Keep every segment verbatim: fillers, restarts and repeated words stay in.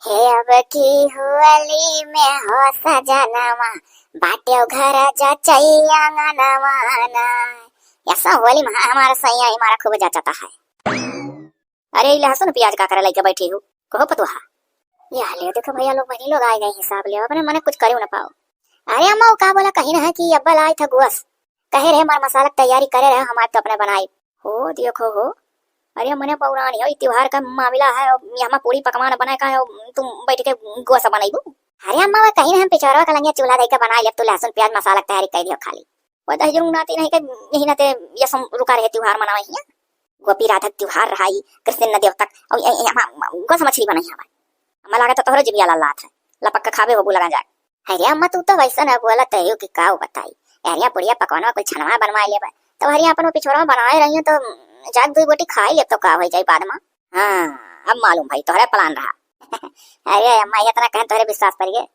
हे अब की होली में हो सजनवा, बाटे घर जचैया अंगनवा ना। ऐसा होली में हमारा सैया हमारा खूब जचता है। अरे, ई लहसुन प्याज का करे लइके बैठी हूँ? कहो पतोहा। या ले देखो भैया लोग, बहिनी लोग आ गए हिसाब ले, अपने मने कुछ करे न पाओ। अरे अम्मा, वो का बोला, कहीं ना है कि अब्बा लाए था गोस, कहे रहे हमार मसाला के तैयारी करे रहे, हम आज तो अपने बनाए। हो देखो हो, अरे मने पौरान हो, ई त्योहार का मामला है, और यहाँ पूरी पकवान बने का है, और तुम बैठ के गोस बनाइबू। अरे अम्मा, वो कहीं ना हम पिछोरवा का लंगिया चूल्हा दे के बना ले, तू लहसुन प्याज मसाला के तैयारी कर दियो खाली। वो दही जरूर नाती नहीं के, यही नाते ये सब रुका रहे त्योहार मनावे हिया। गोपी राधा त्योहार रहा ई, कृष्ण देव तक, और ये, ये, हम, हम, गोस मछली बनाई हमारे। अम्मा लागे तो तोहरे जिबिया लाल लात है, लपक के खाबे होबू लगा जाए। अरे अम्मा, तू तो वैसा ना बोला तैयो कि का बताई। अरे बुढ़िया पकवानवा कुल छनवा बनवा लेबे, तो हरिया अपन पिछोरवा बनाए रही तो जाग दुई बोटी खाई ले तो का हो जाई बाद में। हाँ, अब मालूम भाई तोहरे प्लान रहा। अरे अम्मा, ये इतना कहन तोहरे विश्वास पर गए।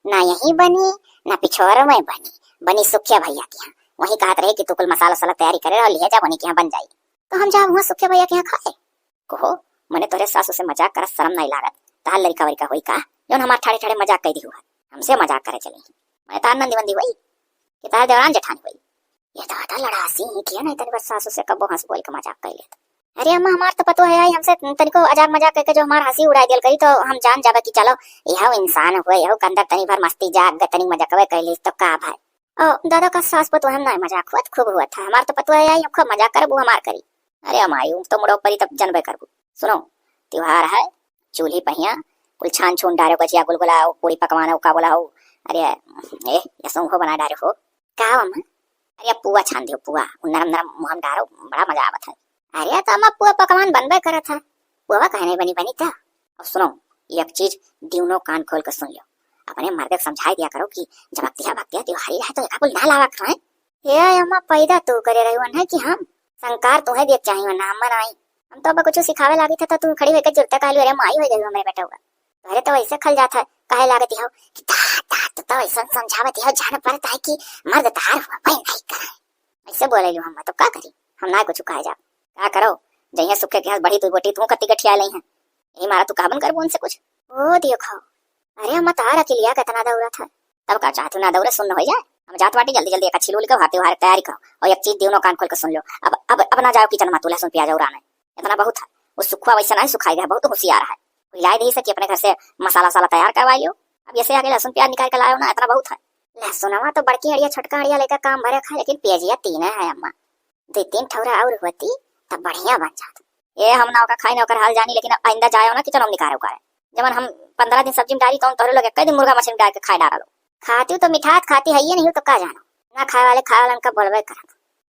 ना यहीं बनी, ना पिछोर में बनी, बनी सुखिया भैया के यहाँ। वहीं कहत रहे कि तू कुल मसाला वसाला तैयारी करे और लिहे जा, वहीं के यहाँ बन जाई। तो हम जाब हुआ सुखिया भैया के यहाँ खाए। कहो, मने तोहरे सासू से मजाक करत शर्म नहीं लागत? तहार लड़का वड़का होई का, जौन हमार ठाड़े ठाड़े मजाक कह दी हुआ? हमसे मजाक करे चली? मने तार नंदी वंदी होई कि तार देवरान जेठानी होई? ये दादा लड़ासी ही किया नहीं, तनी बस सासू से कबो हंस बोल के मजाक कर लेत। अरे अम्मा, हमार तो पतो है आई, हमसे तनिको अजाक मजाक करके जो हमार हंसी उड़ाई दियल करी तो हम जान जाबे कि चलो, यहो इंसान हुए, यहो के अंदर तनी भर मस्ती जाग गए, तनी मजाकवे कर ली तो का भाई। ओ दादा का सास पतो हम ना मजाक हुआ, खूब हुआ था हमार तो पतो है आई, खूब मजाक करबू हमार करी। अरे अम्मा, यूं तो मुड़ो परी तब जनबे करबू। सुनो, त्योहार है, चूल्ही पहिया, कुल छान छून डारे, कचिया गुलगुला, पूरी पकवान, का बोला हो, अरे ए, ये सौंफो बना डारे हो। का हो अम्मा? अरे पुआ छान दियो, पुआ, उ नरम नरम मुँह में डारो, बड़ा मजा आवत है। अरे तो अम्मा, पुआ पकवान बनबे करत है, पुआ काहे नहीं बनी, बनी था। और सुनो, एक चीज दिउनो कान खोल के सुन लो, अपने मर्दे के समझाई दिया करो कि जब भक्तिया भक्तिया त्योहारी रहे तो एका कुल ना लावा खाए। हे अम्मा, पैदा तू करे रही है कि हम? संस्कार तोहे दिए चाहिए ना, अम्मा ना आई। हम तो अब कुछ सिखावे लागी थे तो तू खड़ी होकर जुरता कहलू, अरे माई हो गई हमरे बेटा हुआ। अरे तो ऐसे खल जात है, कहे लागत हो कि दा, दा, तू तो ऐसा समझावत हो, जान पड़ता है कि मर्द तहार हुआ, भाई नहीं करे। ऐसे बोले लू हम, तो का करी? हम ना कुछ कहे जा। का करो, जइया सुखे के यहाँ बढ़ी तू बोटी, तू कत्ती गठिया लई है। यही मारा तू कहबन करबू उनसे कुछ। ओ देखो, अरे अम्मा, तार अकेलिया कितना दौड़त है। तब का चाहत हो ना दौड़े, सुन हो जाए। हम जात बाटी जल्दी जल्दी एक अच्छी लूल के भाते उहार तैयारी करो। और एक चीज दिउनो कान खोल के सुन लो। अब, अब, अब ना जाओ किचन में तू लहसुन प्याज उड़ाने। इतना बहुत है। वो सुखुआ वैसे नहीं सुखाई रहा, बहुत होशियार है। कोई लाई दही से कि अपने घर से मसाला वसाला तैयार करवाई लियो। अब जैसे आगे लहसुन प्याज निकाल के लायो ना, इतना बहुत है। लहसुनवा तो बड़की अड़िया छोटका अड़िया लेकर काम भरे खाए, लेकिन प्याजिया तीन है अम्मा। दो तीन ठौरा और होती तब बढ़िया बन जात। ए, हम ना ओकर खाई ना ओकर हाल जानी, लेकिन अब आइंदा जायो ना किचन में निकारे उकारे। जवन हम पंद्रह दिन सब्जी में डाली, तौन तोहरे लोग एक दिन मुर्गा मछली में डाल के खाए डारा लो। खाती हूँ तो मिठात खाती है, ये नहीं हो तो का जानो। ना खाए वाले खाए वालन का बोलबे करब।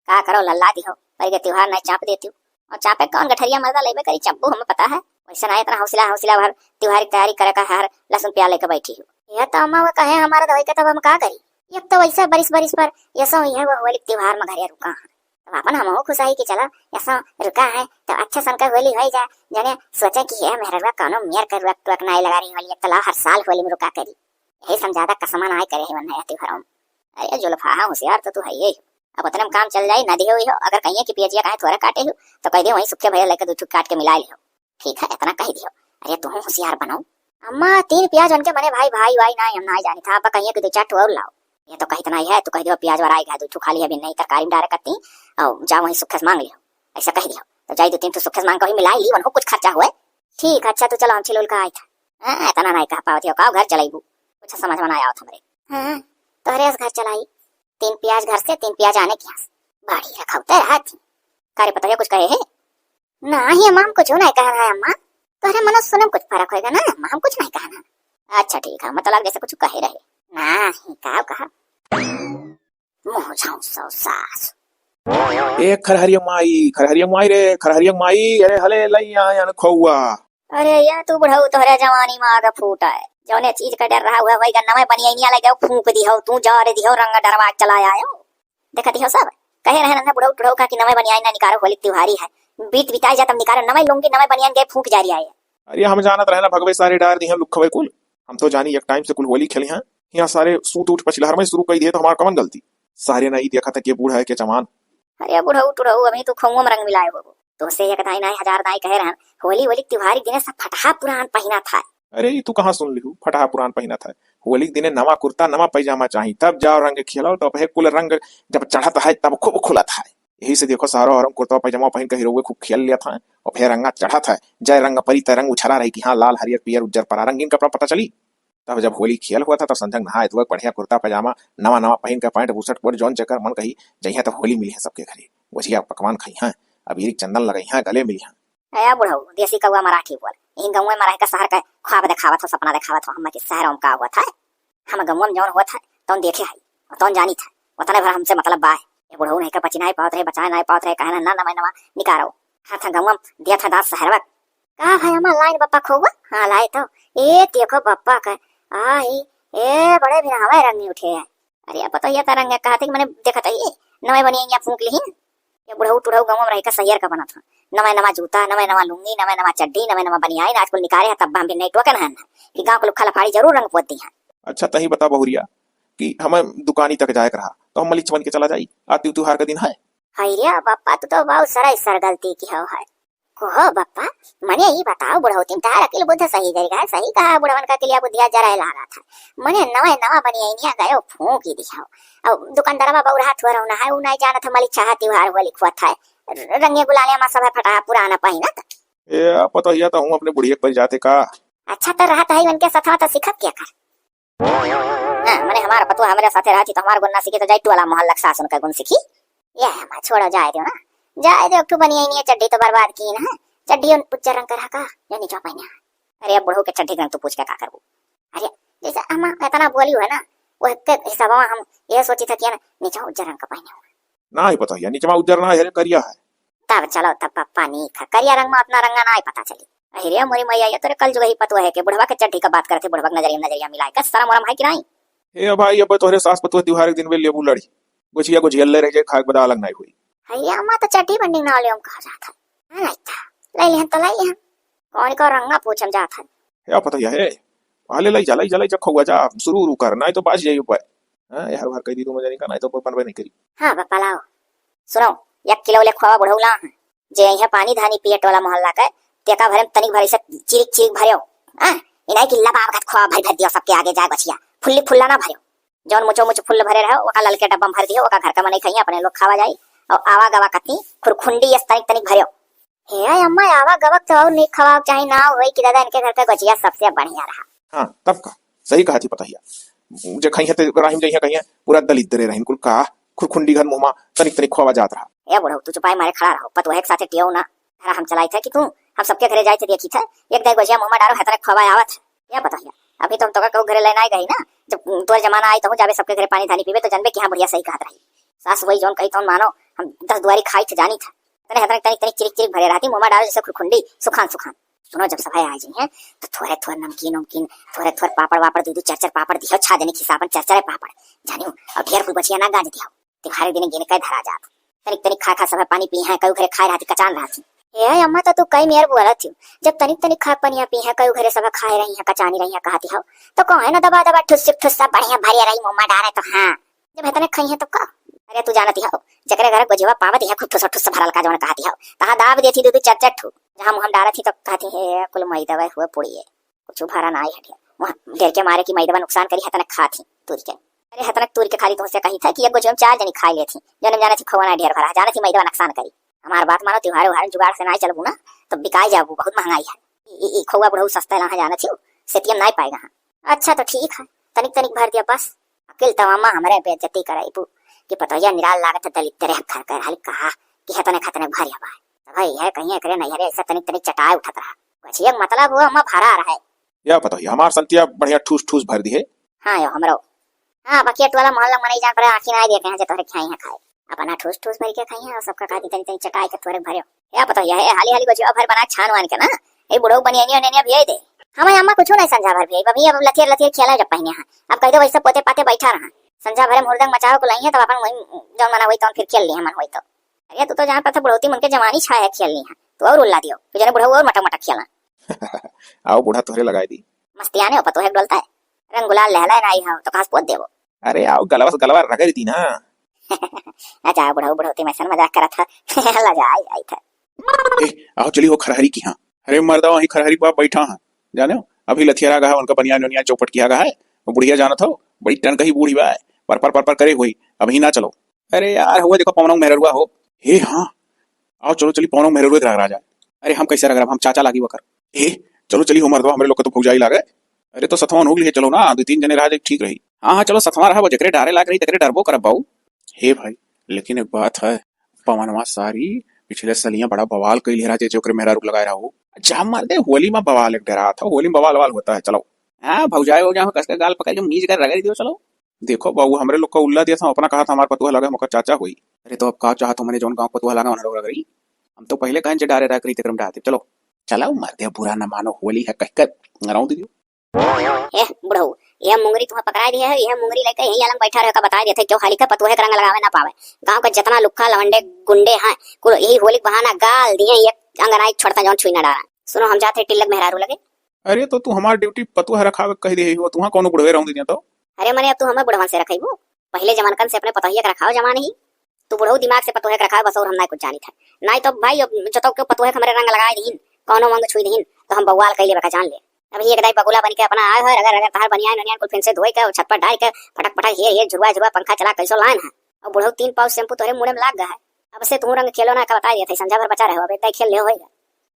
का करो, लल्ला दी हो, पर के त्योहार नहीं चाप देती हूँ। और चापे कौन गठरिया मर्दा लेबे करी, चब्बू हमें पता है। वैसे ना इतना हौसला, हौसला भर त्योहार की तैयारी करे का हर लहसुन प्याज लेके बैठी हूँ। ये तो अम्मा वो कहे हमारा दवाई का, तब हम का करी? एक तो वैसे बरिस बरिस पर ये सो ही है, वो होली त्योहार में घरे रुका है। तब अपन हमहू खुश आई कि चलो, ऐसा रुका है, तो अच्छा सन का होली होई जा, जने सोचे कि हे मेहरवा कौनो मेर के रुआ टुआ के नाई लगा रही होली, तो लाओ हर साल होली में रुका करी। यही से हम ज्यादा कसमा नाई करे ही मन है त्योहारों में। अरे जुल्फा, हाँ, होशियार तो तू है ये। अब उतने में काम चल जाई, ना दिहे हुई हो, अगर कहिए कि पियजिया काहे थोड़ा काटे हो, तो कह दे वहीं सुखे भैया लेके दू ठो काट के मिला लियो। ठीक है, इतना कह दियो। अरे तू होशियार बनो। अम्मा, तीन प्याज उनके मने भाई, भाई, भाई ना, हम ना जानी था, अब कहिए कि दो चार ठो और लाओ। ये तो कहित नहीं है, तू कह दियो प्याज वराई गया, दो ठो खाली अभी नहीं तरकारी में डायरेक्ट करती, और जाओ वहीं सुखे से मांग लियो, ऐसा कह दियो। तो जाई दो तीन ठो सुखे से मांग के वहीं मिलाई ली, उनको कुछ खर्चा हुए। ठीक, अच्छा तो चलो हम छिलुल का आई था। हाँ, इतना नहीं कह पावत हो, का घर चलाईबू? कुछ समझ में ना आवत हमरे। हाँ, तोहरे से घर चलाई, तीन प्याज घर से, तीन प्याज आने के यहाँ से। बड़ी रखौते रहत ही। का रे पतोहिया कुछ कहे है? नाही अम्मा, हम कुछ नहीं कहना है अम्मा। तोहरे मनो सुने में कुछ फर्क होएगा ना अम्मा, हम कुछ नहीं कहना। अच्छा ठीक है, मतलब जैसे कुछ कहे रहे। नाही, का कहा? मुँह झाँसो सास। ए खरहरिया माई, खरहरिया माई रे, खरहरिया माई, अरे हले लई आयन खौआ। अरे ये तू बुढ़ऊ, तोहरे जवानी में आग फूटा है। जौने चीज का डर रहा हुआ वही नवे बनियाइनिया ले जाओ, फूंक दी हो, तू जा रे दी हो, रंग डरवा के चला आयो। देखती हो सब, कहे रहे ना बुढ़ऊ टुढ़ऊ का कि नवे बनियाइन ना निकारो, होली त्योहारी है। बीत बिताई जा तब निकारो, नवे लुंगी नवे बनियाइन गए फूंक जा रही है। अरे हम जानत रहे ना भगवे सारे डार दी हम लुखवे कुल। हम तो जानी एक टाइम से कुल होली खेली हैं। यहाँ सारे सूत उठ पछिलहर में शुरू कर दिए तो हमार कवन गलती? सारे ना ई देखा था के बूढ़ा है के जवान। अरे बुढ़ऊ टुढ़ऊ, अभी तू खौआ में रंग मिलाए हो। तो से एक दाई नाई हजार दाई कहे रहन, होली होली त्योहारी दिने सब फटहा पुरान पहिना था। अरे, ई तू कहाँ सुन लिहू? फटहा पुरान पहिनत है। होली के दिने नवा कुर्ता, नवा पैजामा चाही, तब जाओ रंग खेलो, तो हे कुल रंग जब चढ़त है, तब खूब खुलत है। यही से देखो, शहरों हरों कुर्ता पैजामा पहिन के हीरो खूब खेल लेत हैं, और फिर रंगा चढ़त है, जय रंग परी तय रंग उछला रही कि हाँ, लाल, हरियर, पियर, उज्जर परा, रंगीन कपड़ा पता चली। तब जब होली खेल हुआ था, तब संझंग नहाए धोए, बढ़िया कुर्ता पैजामा नवा नवा पहिन के, पैंट बुशर्ट कोट जौन जेकर मन कही, जइहें तब होली मिली है सबके घरे, गुझिया पकवान खाई हैं, अबीरी चंदन लगई हैं, गले मिली हैं। ए बुढ़ऊ, देसी कौआ मराठी बोल। यही गाँव में रह के शहर के ख्वाब देखावत हो, सपना देखावत हो, हमें कि शहर में का होत है। हम गाँव में जौन होत है, तौन देखे है, तौन जानित है, उतने भर हमसे मतलब बा है। ये बुढ़ऊ नहीं के बची नहीं पावत रहे, बचाए नहीं पावत रहे, कहे ना, ना नवा नवा निकारो। हाथ गाँव में दिया था दांत शहरवा। का भाई, हमार लाइन बप्पा खोवा? हाँ, लाए तो। ए, देखो बप्पा का। आ ही, ए, बड़े बिनावे रंगी उठे हैं। अरे, अब तो ये तरंग कहते कि मैंने देखा था ये, नवे बनिया फूंक लिहिन। ये बुढ़ऊ टुढ़ऊ गाँव में रह के सैयर का बनत ह। नवे नवा जूता, नवे नवा लुंगी, नवे नवा चड्डी, नवे नवा बनियाइन, आज कुल निकाले है, तब हम भी नहीं टोकन है ना, कि गाँव के लुक्खा लफाड़ी जरूर रंग पोत दी है। अच्छा, तही बता बहुरिया कि हमें दुकानी तक जाए के रहा, तो हम मलिच बन के चला जाई, आती त्योहार का दिन है। हाय रे बापा, तू तो बहुत सराई सर गलती की हो है। कहो बप्पा, मने ई बताओ, बुढ़ौती में तार अकिल बुद्ध सही जरिगा है, सही कहा, बुढ़वन का किलिया बुद्धिया जराए लागा था। मने नवा नवा बनियाइनिया गयो फूंक ही दिया हो। अब दुकानदारवा बौरा हाथ हो रहा है, उ नहीं जानत है, मलिक चाह त्योहार हुआ लिखवत है। र-, रंगे गुलाले मा सब है फटा पुराना पहिनत। ए, आ, पता हिया तो हूँ अपने बुढ़िया के पर जाते का। अच्छा तो रहत है उनके सथवा तो सिखत क्या कर। हाँ, मने हमार पतुआ हमरे साथे रहती तो हमार गुण ना सीखी तो जाई टोला मोहल्ला के सास उनका गुण सीखी। ये हमार छोड़ो, जाए दो ना, जाए दो, एक ठो बनियाइनिया चड्डी तो बर्बाद की ना, चड्डी उन उज्जर रंग का रहा का, जो नीचे पहने। अरे अब बुढ़ऊ के चड्डी के रंग तू पूछ के का करबू? अरे जैसे हम इतना बोली है ना, वो के हिसाब में हम ये सोची था कि ना नीचे उज्जर रंग का पहने हो। ना ही पता है, नीचे उज्जर ना है, करिया है। तब चलो, तब पप्पा नीक है, करिया रंग में अपना रंगा ना ही पता चली। अरे मोरी मैया, ये तोरे कल जुगही पतुआ है के बुढ़वा के चड्डी का बात करते, बुढ़वा के नजरिया नजरिया मिलाए का शरम वरम है कि नहीं? ए भाई, अब तोहरे सास पतुआ त्योहार के दिन वे लेबू लड़ी, गुझिया गुझिया ले रह जाए, खाए के बाद अलग नहीं हुई। हैया अम्मा तो चड्डी बंडी ना ले हम कहा जात है। हाँ, नहीं था, ले लिहन तो ले लिहन, कौन का रंगा पूछम जात है। या पता है, हाले लाई जा, लाई जा, लाई जा, खौआ जा, शुरू उरू कर, नहीं तो बाज जाइयो पाए। हाँ, यार, बार कह दी तू मजा नहीं का, नहीं तो बनबे नहीं करी। हाँ, बप्पा लाओ। सुनो, एक किलो ले खोवा बुढ़ऊ ला, जे यहाँ पानी धानी पिए टोला मोहल्ला के, तेका भरे में तनिक भरे से चिरिक चिरिक भरेओ। हाँ, इनाई कि लबाब घात खोवा भर भर दियो सबके आगे जाए बछिया, फुल्ली फुल्ला ना भरेओ। जौन मुचो मुच फुल्ल भरे रहो, ओका ललके डब्बा में भर दियो, ओका घर का मनई खाइए, अपने लोग खावा जाई। और आवा गवा कतनी खुरखुंडी यस तनिक तनिक भरेओ। हे अम्मा, आवा गवा तो और नहीं खवाओ चाहे ना होई कि दादा इनके घर का गुझिया सबसे बढ़िया रहा। हाँ, तब का सही कहा थी पतोहिया। जे खइहे ते राहिम जइहे कहिए पूरा दलिद्दरे रहिन कुल का खुरखुंडी घर मुँह मा तनिक तनिक खोवा जात रहा। ए बुढ़ऊ, तू चुपाई मारे खड़ा रहो, पतोहे के साथे टियो ना। धरा हम चलाई थे कि तू हम सबके घरे जाए थे देखी थे, एक दाई गोजिया मुँह मा डारो है तनिक खोवा आवत है। ए पतोहिया, अभी तो हम तोका कहू घरे लेना आई गई ना, जब तोर जमाना आई तो जाबे सबके घरे पानी धानी पीबे तो जानबे कि हाँ बुढ़िया सही कहत रही। सास वही जौन कही तौन मानो, हम दस दुआरी खाई थे जानी थे। तने हतने तनिक तनिक चिरिक चिरिक भरे रहती, मुँह मा डारो जैसे खुरखुंडी, सुखान सुखान। सुनो, जब सभाए आ जाइए, तो थोड़े थोड़े नमकीन उमकीन, थोड़े थोड़े पापड़ वापड़, दू दू चार चार पापड़ दिहो, छा देने के हिसाबन चार चार पापड़, जानियो, और ढेर कुल गोछिया ना गांज दिहो। त्योहारे दिन गिन के धरा जात। तनिक तनिक खा खा सभा पानी पी हैं, कई घरे खाए रहती, कचान रहती। ए अम्मा, तो तू कई मेर बोलत थी, जब तनिक तनिक खा पनिया पी हैं, कई घरे सभा खाए रही हैं, कचानी रही हैं, कहती हो, तो कहो है ना, दबा दबा ठुस ठुस सब बढ़िया भरे रही, मुँह मा डारे तो हाँ। जब इतने खाई हैं तो का? अरे तू जानती हो, जकरे घर गोजिवा पावत है, खूब ठुस ठुस भरल का जवन कहती हो, तहाँ दाब देती दू दू चार चार ठू। जहाँ मुँह मा डारत थी तो कहती है, "कुल मैदवा हुआ पुड़िए, कुछ भरा ना आई हटिया।" वहाँ डर के मारे कि मैदवा नुकसान करी, हतनक खात ही तूर के। अरे हतनक तूर के खाली तुमसे कही था कि एक गोजिवा में चार जनी खाई लेती, जौन में जाना थी खोवा ना ढेर भरा, जाना थी मैदवा नुकसान करी। हमार बात मानो, त्योहार उहार जुगाड़ से ना चलबू ना, तो बिकाई जाबू, बहुत महंगाई है। ई, ई, ई खोवा बुढ़ऊ सस्ता ला है, जाना थी, सेतियम ना पाएगा। हाँ, अच्छा तो ठीक है, तनिक तनिक भर दिया बस। अकिल तो अम्मा हमरे बेइज्जती कराई बू कि पतोहिया निराल लागत है, दलित तेरे घर कर हाल कहा कि हतने खतने भर हवा। तो भाई है कहीं एकरे नहीं रे, ऐसा तनिक तनिक चटाए उठत रहा। कुछ एक मतलब हुआ अम्मा भरा रहे। या पतोहिया हमार संतिया बढ़िया ठूस ठूस भर दी है। हाँ यो हमरो। हाँ, बाकी टोला मोहल्ला मनई जान पड़े, आँखी ना देखे हैं जे तोहरे खाई हैं खाए। अपना ठूस ठूस भर के खाई हैं और सबका खाती तनी तनी चटाई के तोहरे भरे। या पतोहिया है, हाली हाली गोजिया भर बना छान वान के ना, ए बुढ़ऊ बनियानिया नेनिया भेज दे। हमें अम्मा कुछो नहीं संझा भर भेज, अभी अब लथियर लथियर खेला जब पहिने हैं। अब कह दो वैसे पोते पाते बैठा रहा। संझा भरे मुर्दंग मचाओ को लइहे तब अपन वही जौन मना वही तौन फिर खेल लिए मन वही तो। अरे तू तो जान पड़ता बुढ़ौती मन के जवानी छाया खेलनी है। तू और उल्ला दियो, तू जने बुढ़ऊ और मटक मटक खेला। आओ बूढ़ा तोहरे लगाई दी। मस्तियाने हो पतोहे डोलता है। रंग गुलाल लहलाए ना आई हो तो कहाँ से पोत देबो? अरे आओ गलवा से गलवा रगड़ दी ना। अच्छा बुढ़ऊ बुढ़ौती में सन मजाक करा था। लजा आई, आई था। ए, आओ चली हो खरहरी की हाँ। अरे मर्दा वहीं खरहरी पर बैठा हाँ। जाने हो, अभी लथियरा गा है, उनका बनियान उनियान चौपट किया गा है। वो बुढ़िया जानत हो, बड़ी टनकही बूढ़ी बा, पर पर पर पर करे हुई, अभी ना चलो। अरे यार, हुआ देखो पवनऊ मेहररुआ हो। हे हाँ, आओ चलो चली पवनऊ मेहररुआ के रगरा जाए। अरे हम कैसे रगरब, हम चाचा लागी वकर। हे चलो चली हो मर्दवा, हमरे लोग के तो भौजाई लागे। अरे तो सथवा नोक लिए चलो ना, दो तीन जने रहा जाए ठीक रही। हाँ हाँ चलो सथवा रहा, वो जकरे डारे लाग रही तकरे डरबो करब बाऊ। हे भाई, लेकिन एक बात है, पवनवा सारी पिछले सलिया बड़ा बवाल कइले रहा, जे ओकरे मेहरारू के लगाए रहा हो। जा मर्दे, होली में बवाल एक डरा था, होली में बवाल वाल होता है। चलो, हाँ भौजाई हो जाओ, कस के गाल पकड़ के मीज कर रगड़ दियो। चलो देखो बाबू, हमरे लोग का उल्ला दिया था, अपना कहा था हमार पतुआ लगा, हम ओकर चाचा होई। अरे तो अब का चाहत हो, मने जौन गाँव पतुआ लगा, उन्हें लोग रगड़ी। हम तो पहले कहन जे डारे रहा करी, तेकरम डारे। चलो, चलो मर्दे, बुरा न मानो, होली है, कह कर रौंद दियो। ए बुढ़ऊ, यह मुंगरी तुम्हें पकड़ाई दिया है, यह मुंगरी लेके यहीं अलग बैठा रहे का बताई देते, क्यों खाली का पतुहे का रंग लगावे ना पावे। गांव के जितना लुक्खा लवंडे गुंडे हैं, कुल यही होली के बहाना गाल दिए, एक अंगनाई छोड़ता जौन छुई ना डारा। सुनो, हम जाते टिल्लक मेहरारू लगे। अरे तो तू हमार ड्यूटी पतुहे रखावे कह दे हो, तुहाँ कौनो बुढ़वे रौंद दिया तो? अरे मने अब तू हमें बुढ़वन से रखेबू? पहले जमानकन से अपने पतोहिया के रखाओ जमान ही। तू बुढ़ऊ दिमाग से पतोहे के रखाओ बस, और हम ना कुछ जानित है। नाई तो भाई, अब जतौ के पतोहे के हमरे रंग लगाए दीन, कौनो अंग छुई दीन, तो हम बवाल कइले बका जान ले। अब ही एक दाई बगुला बन के अपना आए है, अगर, अगर तहार बनियान, बनियान कुल फिन से धोए के, छत पर डाल के, फटक, फटक, हेर, हेर, झुरवा, झुरवा, पंखा चला, कैसो लान है। और बुढ़ऊ तीन पाउच शैम्पू तोहरे मुड़े में लाग गया है। अब से तू रंग खेलो ना, का बताई देते, संझा भर बचा रहे हो, अब एक दाई खेल ले होएगा।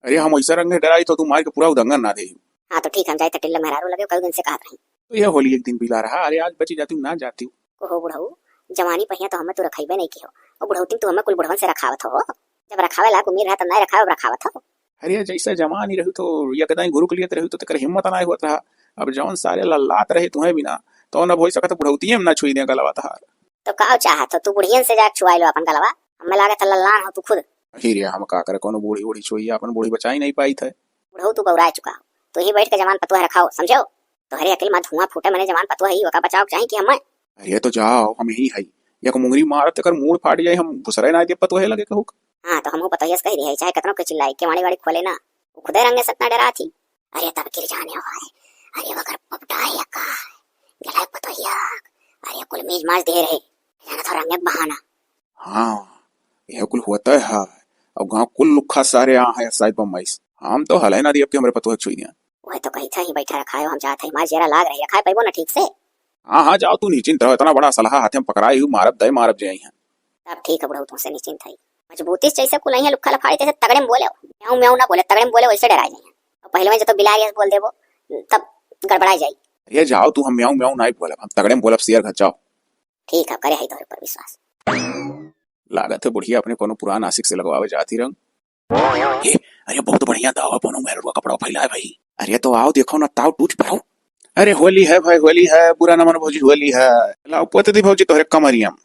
अरे हम ऐसा रंग डराई तो तू मार के पूरा उदंगन ना दे। हाँ तो ठीक, हम जाए थे टिल्ला मेहरारू लगे, कई दिन से कहत रही। तो यह होली एक दिन बिला रहा, अरे आज बची जाती हूँ, ना जाती हूँ। ओहो बुढ़ऊ, जवानी पहिया तो हमें तू रखइबे नहीं किहो। ओ बुढ़ौती में तू हमें कुल बुढ़वन से रखावत हो। जब रखावे लायक उम्मीद रहा तब नहीं रखावे, अब रखावत हो। अरे जैसे जवानी रही तो यकदाई घुरुक लियत रही तो तेकर हिम्मत ना होत रहा। अब जौन सारे लल्लात रहे तुम्हें बिना, तो न हो सकत बुढ़ौतिये में ना छुई दे गलवा तहार। तो का चाहत हो, तू बुढ़ियन से जाके छुआई लो अपन गलवा? हमें लागत है लल्लान हो तू खुद। अही रे, हम का करे, कोनो बूढ़ी बूढ़ी छुई, अपन बूढ़ी बचाई नहीं पाई थे। बुढ़ऊ तू बौराए चुका हो, तू ही बैठ के जवान पतुआ रखाओ, समझो? तोहरे अकिल मा धुआं फूटे, मने जवान पतुआ ही ओका बचाओ के चाही कि हमें? अरे तो जाओ, हम ही हई। एक मुंगरी मारत तेकर मूड़ फाट जाई, हम घुसरे ना दे पतोहे लगे कहूक। हाँ, तो हमहू पतोहिया से कह दिया, चाहे कतनो के चिल्लाई, केवाड़ी वाड़ी खोले ना, वो खुदे रंगे सतना डरा थी। अरे तब गिर जाने हो है, अरे वगर पपटा है का, गला पतोहिया, अरे कुल मीज माज दे रहे, जाना था रंगे बहाना। हाँ, यह कुल होता है। अब गाँव कुल लुक्खा सारे आ है साइड बम्बई से। हम तो हले ना दियब कि हमरे पतोह छुई दिया। वह तो कही था ही बैठा रखा है, हम जात है, मार जेरा लाग रही है, खाए पैबो ना ठीक से। हाँ, हाँ, जाओ तू निश्चिंत रहो, इतना बड़ा सलाह हाथे में पकड़ाई हूँ, मारब दे, मारब जे आई हैं। तब ठीक है बुढ़ऊ, तुमसे निश्चिंत है। मजबूती से जैसे कुल आई है लुक्खा लफाड़ी, तैसे तगड़े में बोले, म्याऊ म्याऊ ना बोले, तगड़े में बोले, वैसे डराई जाइए। और पहले में जब तो बिलार ये बोल देबो, तब गड़बड़ाई जाई। ये जाओ तू, हम म्याऊ म्याऊ ना बोलब, हम तगड़े में बोलब, शेर घर जाओ। ठीक है, करे है तोहरे पर विश्वास। लागत है बुढ़िया अपने कोनो पुरान आशिक से लगवावे जाती रंग। ये, अरे बहुत बढ़िया दावा, पवनऊ मेहररुआ कपड़ा फैलाए भाई। अरे तो आओ देखो ना, ताव टूट पड़ो। अरे होली है भाई, होली है, बुरा न मानो भौजी, होली है। लाओ पोत दी भौजी तोहरे कमरिया में।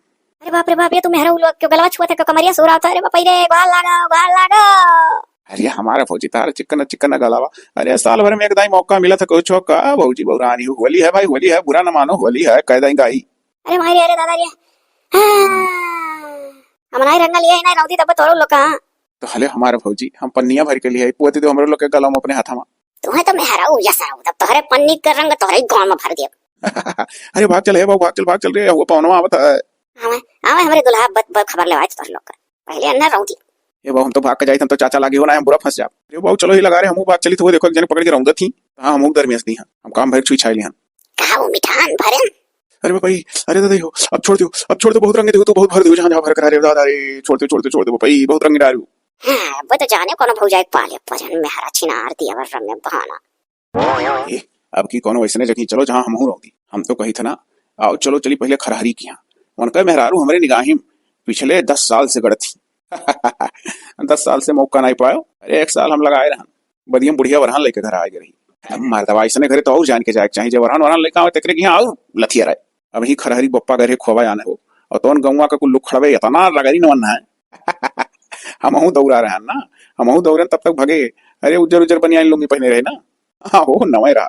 अरे बाप रे बाप, ये तो मेहरऊ लोग क्यों गलवा छुआ था, क्यों कमरिया सो रहा था? अरे बाप रे, गोहार लागा, गोहार लागा। अरे हमारा भौजी तार चिकन चिकन गलावा। अरे साल भर में एक दाई मौका मिला था कुछ का भौजी बौरानी हो। होली है भाई, होली है, बुरा न मानो, होली है, कह दाई गाई। अरे माई रे, अरे दादा रे। हाँ। हम नाई रंगा लिए, नाई रौदी तब तोरो लोग का। तो हले हमारा भौजी, हम पन्निया भर के लिए आई, पोती दो हमरे लोग के गला में अपने हाथा में। तुम्हें तो मेहराऊ या सराऊ, तब तोहरे पन्नी के रंग तोहरे गांव में भर दिया। अरे भाग चल, हे बाबू, भाग चल, भाग चल रे, वो पवनवा आवत है। आवे, आवे हमरे दुल्हा बत, बत खबर लेवाए तोहरे लोग का। पहले अन्ना रौदी। ए बाबू, हम तो भाग के जाइत, हम तो चाचा लागी हो ना, हम बुरा फंस जाब। अरे बाबू, चलो ही लगा रे, हमहू भाग चली, तो वो देखो, एक जने पकड़ के रौंदत ही। हाँ, हमहू दरमियास दी हैं, हम काम भर छुई छाई लिहन। का वो मिठान भरन? अरे बाबा, अरे दादा हो, अब छोड़ दो, अब छोड़ दो, बहुत रंग दे, तू बहुत भर दे, जहाँ जहाँ भर कर, अरे दादा रे, छोड़ दे, छोड़ दे, छोड़ दे, भाई, बहुत रंग डारू। हाँ, वो तो जाने कोनो भौजाई के पाले, पजन में हरा छिनार दिया वर रंग में बहाना। ए, अब की कोनो वैसने जगह चलो जहाँ हमहू रौदी। हम तो कही था ना, आओ चलो चली पहले खरहरी की यहाँ। उनका मेहरारू हमरे निगाही में पिछले दस साल से गड़त ही। दस साल से मौका नहीं पायो। अरे एक साल हम लगाए रहन, बदियम बुढ़िया वरहन लेके घर आए रही। अब मर्दवा ऐसने घरे तो और जान के जाए के चाही, जब वरहन वरहन लेके आवे तेकरे के यहाँ और लथिया रहे। अब ही खरहरी बप्पा घरे खोवा आने हो, और तोन गौवा का कुल लुखड़वे इतना रगड़ी न वन्ना है। हमहू दौड़ा रहन ना, हमहू दौड़न तब तक भगे। अरे उज्जर उज्जर बनियान लुंगी पहने रहे ना। हाँ हो, नवे रहा।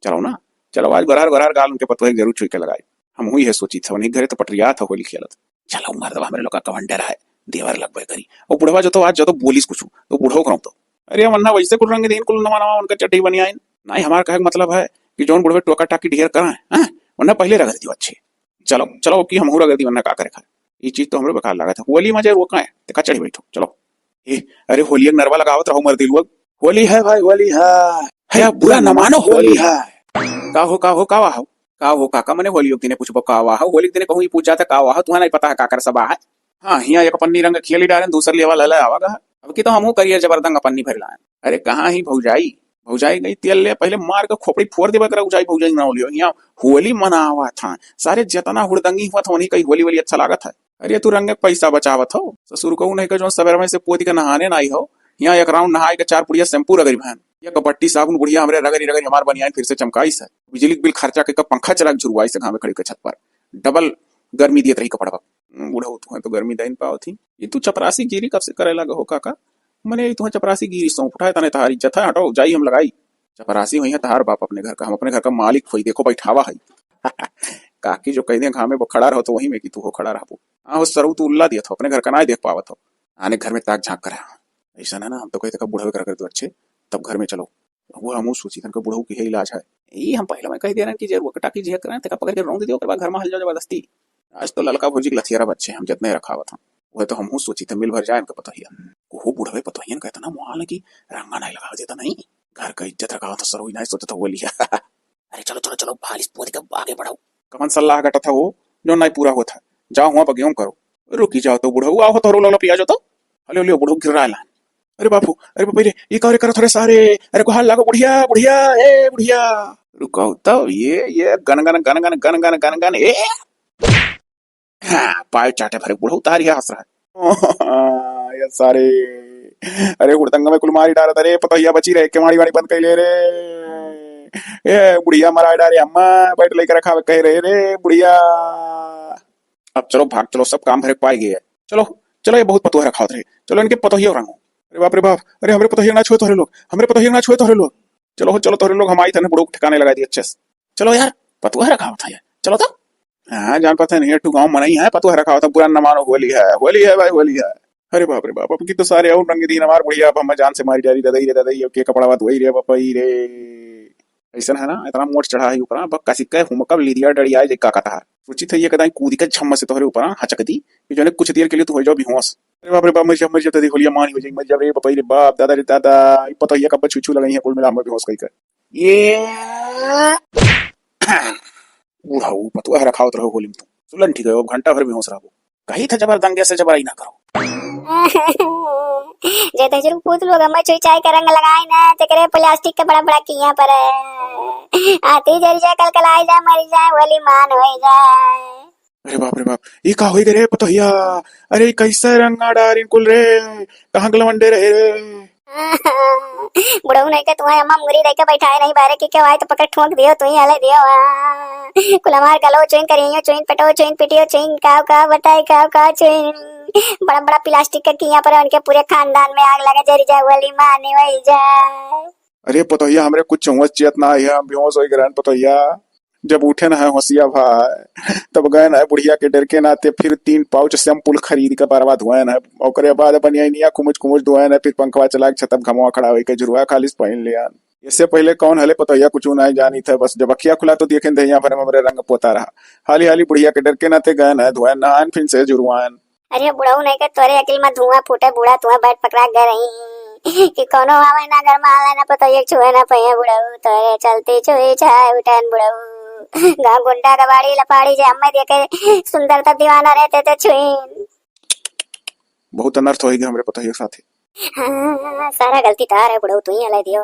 चलो ना, चलो आज गोरहर गोरहर गाल उनके पतोहे के जरूर छुई के लगाई। हमहू यह सोची था, उन्हीं घरे तो पटरिया था होली खेलत। चलो मर्दवा, हमरे लोग का कवन डर है, देवर लगबे करी। वो बुढ़वा जो तो आज जो तो बोलिस कुछ, तो बुढ़ो करो तो। अरे वन्ना वैसे कुल रंग दीन, कुल नवा नवा उनका चड्ढी बनियाइन। नहीं, हमार कहे के मतलब है कि जौन बुढ़वे टोका टाकी ढेर करा है, हैं? वन्ना पहले रगड़ दियो अच्छे। चलो, चलो, अब की हमहू रगड़ दी, वन्ना का करे खाए। ये चीज तो हमरो बेकार लागत है। होली में जे रोका है, देखा चढ़ी बैठो, चलो। ए, अरे होलिया के नरवा लगावत रहो मर्दी लोग। होली है भाई, होली है। अरे बुरा न मानो, होली है। का हो, का हो, का वाह हो? का हो काका, मने होलियो के दिने पूछबो का वाह हो? होली के दिने कहूँ ई पूछ जाता का वाह हो? तुहा नहीं पता है काकर सब आहे? हाँ, हियाँ एक पन्नी रंग खेली डारेन, दूसर लेवा लले आवा गा। अब की तो हमहू करिया जबरदंग पन्नी भर लाएन। अरे कहाँ ही भौजाई? भौजाई गई तेल ले, पहले मार के खोपड़ी फोड़ देबे करा, भौजाई, भौजाई ना होलियो। हियाँ होली मनावा था, सारे जतना हुड़दंगी हुआ था, उन्हीं का ही होली वोली अच्छा लागत है। अरे तू रंग के पैसा बचावत हो, ससुर कहू नहीं का जो सवेरे में से पोती के नहाने ना आई हो। हियाँ एक राउंड नहाए के चार पुड़िया शैम्पू रगड़ी बहन, एक बट्टी साबुन बुढ़िया हमरे रगड़ी रगड़ी हमार बनियान फिर से चमकाइस है। बिजली के बिल खर्चा के का पंखा चला के झुरवाइस है घामे खड़ी के छत पर, डबल गर्मी दियत रही कपड़वा। बुढ़ऊ तुहे तो गर्मी दैन पावत ही। ये तू चपरासी गिरी कब से करे लगा हो काका? मने तुहे चपरासी गिरी सौंप उठाए तने तहार इज्जत है, हटो जाई हम लगाई। चपरासी होई है तहार बाप अपने घर का, हम अपने घर का मालिक होई, देखो बैठावा है। काकी जो कह दे घामे वो खड़ा रहो तो वही में कि तू हो खड़ा रहबो। हाँ हो सरऊ तू उल्ला दिया था, अपने घर का ना देख पावत हो। आने घर में ताक झांक कर। ऐसा ना, ना, हम तो कहते का बुढ़वे कर, कर दो अच्छे, तब घर में चलो। वो हमहू सोची थन के बुढ़ऊ के इलाज है। ई हम पहले में कह दे रहन कि जे रुआ कटा की जिया करें, तेका पकड़ के रौंद दियो, ओकर बाद घर में हल जाओ जबरदस्ती। आज तो ललका भौजी के लथियारा बच्चे हम जितने रखावत हम। वह तो हमहू सोची थे मिल भर जाए इनका पतोहिया। कोहो बुढ़वे पतोहियन का इतना मोहाल है कि रंगा नहीं लगावे देता नहीं। घर का इज्जत रखावत सरऊ नहीं सोचता वो लिया। अरे चलो, चलो, चलो, फालिस पोत के आगे बढ़ाओ। कमन सलाह गटा था वो, जो नहीं पूरा होता। जाओ हुआ बगेऊं करो। रुकी जाओ तो बुढ़ऊ, आओ तो रोलो पिया जो तो। हलियो, लियो, बुढ़ऊ गिर रहा है लान। अरे बापू, अरे बापू रे, ये का रे करत रे सारे? अरे गोहार लागो बुढ़िया, बुढ़िया, ए बुढ़िया। रुकाओ तब ये, ये गन गन, गन गन, गन गन, गन गन, ए। हाँ, पाए चाटे भरे बुढ़ऊ तारी हंस रहा है। ये सारे, अरे हुड़दंग में कुल मारी डालत रे, पतोहिया बची रहे, केवाड़ी वाड़ी बंद कर ले रे। ए बुढ़िया मरा डारे अम्मा, बैठ लेकर रखा कह रहे रे बुढ़िया। अब चलो भाग चलो, सब काम भरे पाए गए। चलो, चलो, ये बहुत पतोह रखावत रहे, चलो इनके पतोहियो रंगो। अरे बाप रे बाप, अरे हमरे पतोहिया ना छुए तोहरे लोग, हमरे पतोहिया ना छुए तोहरे लोग। चलो हो, चलो तोहरे लोग, हम आई तने बुढ़ऊ के ठिकाने लगा दिए अच्छे से। चलो यार, पतोह रखावत है यार, चलो तो। हाँ, जान पाते नहीं है, टू गाँव मनई है, पतोह रखावत है, बुरा न मानो, होली है, होली है भाई, होली है। अरे बाप रे बाप, अब की तो सारे और रंग दीन हमार बुढ़िया, अब हम जान से मारी डारी, ददई रे ददई, अब के कपड़ा बात वही रे बपई रे। ऐसन है ना, इतना मोट चढ़ा है ऊपर, बक्का सिक्का है, हुमकब लीदिया डड़िया है, जे का कता है। सोची थे ये कदाई कूदी के झम्म से तोहरे ऊपर हचक दी, कि जो है कुछ देर के लिए तू हो जाओ बेहोश। अरे बाप रे बाप, मर जा, मर जा, तेरी होलिया मानी हो जाई, मर जा रे बपई रे बाप, दादा रे दादा, ई पतोहिया कब छू छू लगाई है, कुल मिला हम बेहोश कई कर। ये बुढ़ऊ पतोह रखावत रहो होली में तू। सुलन ठीक है, अब घंटा भर बेहोश रहो। कही था जबर दंगे से जबराई ना करो। जे तजरू पूत लोग हमें चुई चाय के रंग लगाए ना, तेकरे प्लास्टिक के बड़ा बड़ा किया पर है। आती जरी जा, कलकलाई जा, मरी जा, होली मान होई जा। अरे बाप रे बाप, ई का होई गए रे पतोहिया? अरे ई कैसे रंगा डारिन कुल रे? कहाँ के लवंडे रहे रे? बुढ़ऊ नहीं के तुम्हारे अम्मा मुंगरी दे के बैठाए नहीं बारे की के आए तो पकड़ ठोंक दियो, तू ही हले दियो। कुल हमार गलो चुइन करियो, चुइन पटो, चुइन पिटियो, चुइन काव काव बताए, काव काव चुइन। बड़ा बड़ा प्लास्टिक के किया पर उनके पूरे खानदान में आग लगा, जरी जा होली मानी वही जा। अरे पतोहिया, हमरे कुछ चहुँस चियत ना है, हम बेहोश होई गए रहन पतोहिया। जब उठे ना है होशिया भाई, तब गए ना है बुढ़िया के डर के नाते फिर तीन पाउच शैम्पूल खरीद के बरवा धोए ना है। ओकरे बाद अपन यही निया कुमुच कुमुच धोए ना, फिर पंखवा चला के छतप घमवा खड़ा होई के झुरवा खालिस पहन ले आन। इससे पहले कौन हले पतोहिया कुछ ना जानी था, बस जब अखिया खुला तो देखे दहिया भर में हमरे रंग पोता रहा। हाली हाली बुढ़िया के डर के नाते गए ना है धोए नहान, फिर से झुरवान। अरे बुढ़ऊ नहीं के तोरे अकिल में धुआं फूटे, बूढ़ा तुआ बैठ पकड़ा गए रही कि कोनो आवे ना घर में, आवे ना पतोहिया छुए ना पइया बुढ़ऊ, तोरे चलते छुए छाए उठन बुढ़ऊ। गाँव गुंडा कबाड़ी लपाड़ी जे हमें देखे सुंदर तो दीवाना रहते थे छुइन। बहुत अनर्थ होई गए हमरे पतोहिया के साथे। हाँ, सारा गलती तार है बुढ़ऊ, तू ही हलाई दियो।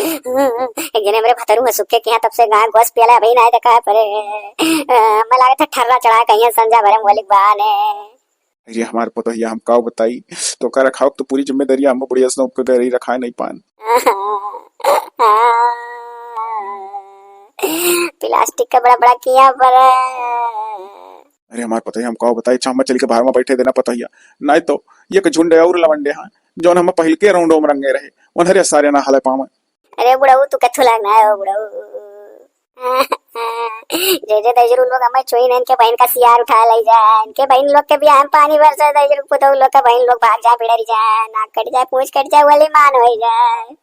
एक दिन हमरे भतरू है सुखे के यहाँ, तब से गाँव गोस पियला अभी ना देखा है परे। मैं लागत है ठर्रा चढ़ा कहीं संजा भरे मोलिक बहाने। अरे हमार पतोहिया, हम काव बताई, तो का रखाव तो पूरी जिम्मेदारी हम बुढ़िया सौंप के गरी रखाए नहीं पान। प्लास्टिक का बड़ा बड़ा किया पर। अरे हमार पतोहिया, हम काव बताई, छामा चल के बाहर में बैठे देना पतोहिया, नहीं तो ये के झुंड और लवंडे हैं, जौन हम पहिल के राउंड में रंगे रहे, उन्हरे सारे ना हले पावे। अरे बुढ़ऊ, तू कथू लाग ना हो बुढ़ऊ। जे जे दजरू लोग हमें चोइन, इनके बहन का सियार उठा ले जा, इनके बहन लोग के बियाह में पानी बरसे, दजरू पुतऊ लोग के बहन लोग भाग जा, बिड़री जा, नाक कट जाए, पूंछ कट जाए, वली मान होई जाए।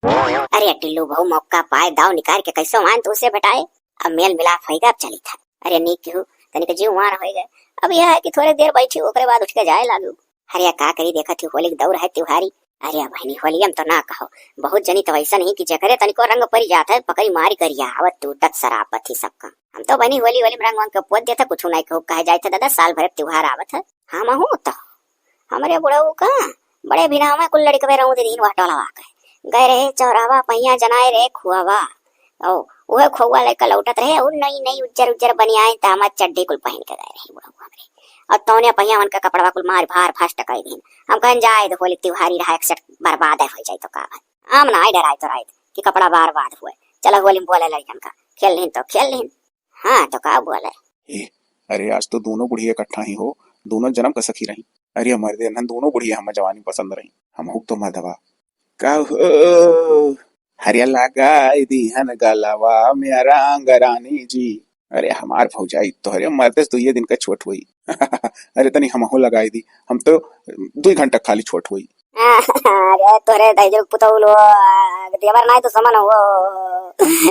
अरे टिल्लू बहू, मौका पाए, दाव निकाल के कैसे मान तो उसे भेटाए। अब मेल मिलाप होई गा, अब चली था। अरे नीक केहू, तनिक जीव वार होई गए। अब यह है कि थोड़े देर बैठी, ओकरे बाद उठ के जाए लागू। अरे का करी, देखत ही होली के दौर है त्योहारी, अरे बहिनी, होलिया में तो ना कहो, बहुत जनी तो ऐसा नहीं कि जेकरे तनिको रंग परि जात है, पकड़ी मारी गरिया आवत, टूटत सरापत ही सबका। हम तो बहिनी होली, होली में रंग वंग के पोत देत है, कुछ नहीं कहू, कहे जाइत है दादा, साल भर के त्योहार आवत है। हम हूँ तो हमरे बुढ़ऊ का बड़े भिनाव में कुल लड़कवे रहूं दीन वह टोलवा के। गए रहे चौरावा पहिया जनाए रे खुआवा। ओ, उहे खोआ लेके लौटत रहे, और नई नई उज्जर उज्जर बनियाइन तामा चड्डी कुल पहिन के गए रहे बुढ़ऊ हमरे। और तौने पहिया उनका कपड़वा कुल मार भार फस्ट कई दीन। हम कहन जाए दे होली त्योहारी रहा, एक सेट बर्बाद हो जाए तो का भाई। हम ना डराए तो राइत कि कपड़ा बर्बाद हुए। चलो होली में बोले लड़कन का, खेल लेन तो खेल लेन। हाँ, तो का बोले? ए, अरे आज तो दोनों बुढ़िया इकट्ठा ही हो, दोनों जन्म का सखी रही। अरे मर्दे, नन दोनों बुढ़िया हमें जवानी पसंद रही, हम हुक तो मर्दवा। का हो? हरिया लगाई दीहन गलवा में रंग रानी जी। अरे हमार भौजाई तोहरे मर्दे से दुइये दिन का छोट हुई। अरे तनी हमहू लगाई दी, हम तो दुई घंटा खाली छोट हुई। अरे तोरे दहिजर पुतौल हो, देवर नाय तो समन हो।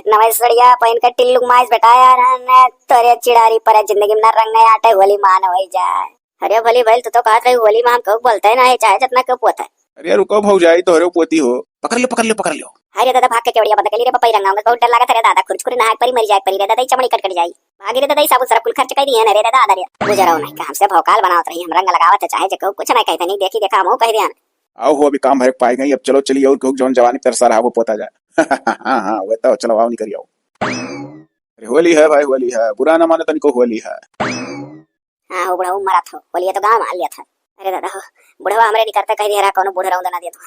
नवे सड़िया पहिन के टिल्लुक माइस बेटा यार, न तोरे चिड़ारी पर जिंदगी में न रंग आटे होली मान होई जाए। अरे भली भइल, तू तो कहत रही होली में हम कहू बोलते ना है, चाहे जितना क्यों पोत है। अरे रुको भौजाई, तोहरे पोती हो। पकड़ लो, पकड़ लो, पकड़ लो। अरे दादा, भाग के केवड़िया बंद कर ली रे, पपई रंगाऊंगा, बहुत डर लागत है रे दादा, खुरच खुरी नहाक परी मरी जाए परी रे दादा, ई चमड़ी कट कट जाई। भागी रे दादा, ई साबुन सरफ कुल खर्च कर दिए ना रे दादा, अरे गुजराओ नहीं का हमसे भौकाल बनावत रही, हम रंग लगावत है, चाहे जे कहू कुछ नहीं कहते नहीं, देखी देखा हम कह दिया। आओ हो, अभी काम हरेक पाए गई, अब चलो चलिए और कहू जौन जवानी तरसा रहा वो पोता जाए। हाँ हाँ, वह तो चलो आओ निकल आओ। अरे होली है भाई, होली है, बुरा ना मानो तनिको, होली है। हाँ हो बुढ़ऊ, मरत हो, होलिया तो गाँव मान लिया था। अरे दादा हो, बुढ़वा हमरे निकरते कह दिया रहा, कौनो बूढ़ रौंद ना देत हो।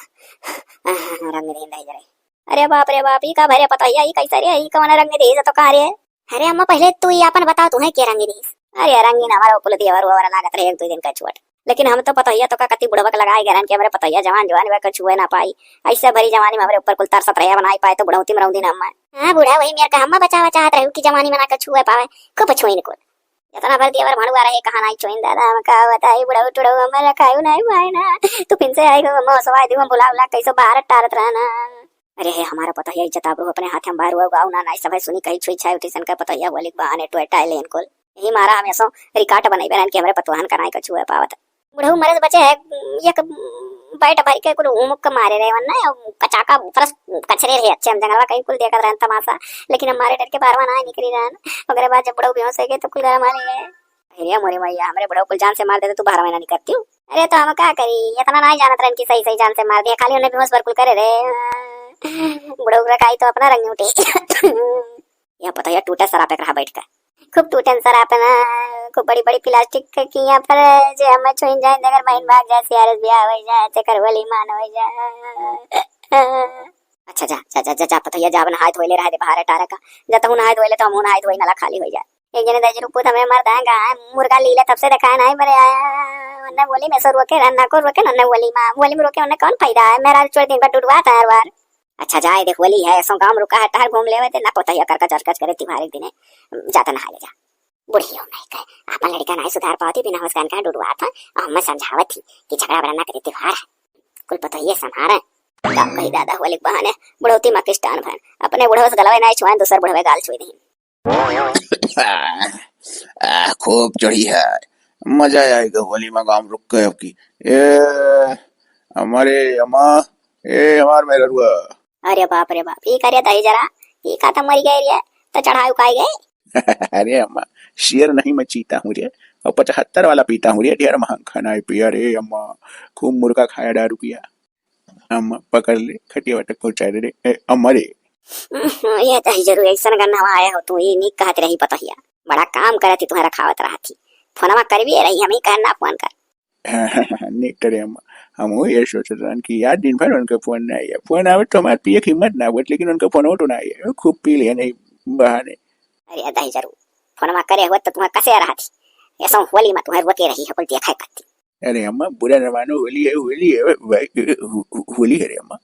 रंग दे दे जरे। अरे बाप रे बाप, ई का भरे पतोहिया, ई कैसे रे, ई कौन रंग दे तो का रे? अरे अम्मा, पहले तू ई अपन बताओ, तुम्हें के रंग दीस? अरे रंगीन हमारा कुल देवर ववर लागत रहे एक दो दिन का छोट, लेकिन हम तो पतोहिया तो का कति बुढ़वा के लगाए गए रहन कि हमरे पतोहिया जवान जवान बा, कुछ छुए ना पाई। ऐसे भरी जवानी में हमरे ऊपर कुल तरसत रहे, बनाई पाए तो बुढ़ौती में रौंदी ना अम्मा। हाँ बूढ़ा, वही मेर का अम्मा बचावा चाहत रहू कि जवानी में ना कुछ छुए पावे, खूब छुइन कुल। इतना भर देवर भड़ुआ रहे, कहाँ नाई चोइन दादा, हम का बताई, बुढ़ऊ टुढ़ऊ हमर रखायु नाई मायना। तू फिन से आई हो, मौसवा दी, हम बुला उला कैसो बाहर टारत रहना। अरे हे, हमारा पतोहिया इज्जत आबरू अपने हाथ में बारू गाऊ ना, नाई सब है सुनी कही छुई छाई उठी सन का पतोहिया होली के बहाने टोए टाए लेन कुल। यही मारा हम ऐसो रिकार्ड बनाई बेरन कि हमरे पतोहन का नाई का छुए पावत। बुढ़ऊ मरे से बचे है, एक बैठ भर के कुल उमुक के मारे रहे वन्ना, कचाका फरस कचरे रहे, अच्छे हम जंगलवा कहीं कुल देखत रहन तमाशा, लेकिन हम मारे डर के बाहरवा ना निकली रहन। ओकरे बाद जब बुढ़ऊ बेहोश हो गए तो कुल घर मारे गए। अरे मोरी मैया, हमरे बुढ़ऊ कुल जान से मार देते, तू बाहर में ना निकलती हूँ। अरे तो हम का करी, इतना ना जानत रहन कि सही सही जान से मार दिया, खाली उन्हें बेहोश भर कुल करे रहे। बुढ़ऊ का काई तो अपना रंग उठे। यह पता है टूटा सरापे रहा बैठ के। खूब टूटन सरापे ना, खूब बड़ी बड़ी प्लास्टिक के किया पर जे हम छुइन जाए, अगर बहन भाग जाए, सीआरएस ब्याह हो जाए, तेकर होली मान हो जाए। अच्छा जा, जा, जा, जा, जा, पतोहिया जा, अब नहाए धोए ले रहे दे बाहर टारा का। जा तहू नहाए धोए ले तो हमहू नहाए धोए, नला खाली हो जाए। एक जने दस रुपये हमरे मर दाएगा, मुर्गा लीले तब से देखा है नहीं बरे आया। उन्ने बोली में सो रोके, रन्ना को रोके, उन्ने बोली माँ, बोली में रोके, उन्ने कौन फायदा है? मेरा चोर दिन भर डुडुआ था हर बार। अच्छा जाए देख, होली है, ऐसो गाँव में रुका है, टहर घूम लेवे दे, ना पतोहिया करकच अरकच करे, त्योहार एक दिने जाता नहा ले जा। बुढ़ियो नहीं कहे, आपन लड़का नहीं सुधार पावती, बिना होश कान का डुडुआ था, और मैं समझावत थी कि झगड़ा बड़ा ना करे, त्योहार है, कुल पतोहिए संभारे। तब कही दादा होली के बहाने बुढ़ौती में किस्टान भन, अपने बुढ़वे से गलवे नहीं छुआन, दूसर बुढ़वे गाल छुई दही। आ, आ, खूब चढ़ी है, मजा आएगा होली में गाँव रुक के अब की। ए, हमारे अम्मा, ए, हमार मेहरुआ। अरे बाप रे बाप, ई करे दही जरा, ई का तो मरी गए रे, तो चढ़ाई उकाई गए। अरे अम्मा, शेर नहीं मैं चीता हूँ रे, और पचहत्तर वाला पीता हूँ रे, ढेर महंग खाना है पिया रे अम्मा, खूब मुर्गा खाया दारू पिया। अम्मा पकड़ ले, खटिया तक पहुँचा दे रे, ए, अम्मा रे। उहुं, ये तो ही जरूर ऐसन गन्नवा आया हो तू, ये नीक कहत रही पतोहिया, बड़ा काम करत ही तुम्हारा खावत रहत ही, फोनवा करबी रही, हम ही कहना फोन कर। नीक करे अम्मा, हम वो ये सोचत रहन कि यार दिन भर उनके फोन ना आया, फोन आवे तो हमारे पिए की हिम्मत ना होत, लेकिन उनके फोन तो ना आया, खूब पी लिया नहीं बहाने। अरे दही जरूर, फोनवा करे हुआ तो तुम्हें कसे रहत ही, ऐसा होली में तुम्हें रोके रही है, कुल देखा करती। अरे अम्मा, बुरा न मानो, होली है, होली है, भाई, हो-, हो-, होली है रे अम्मा।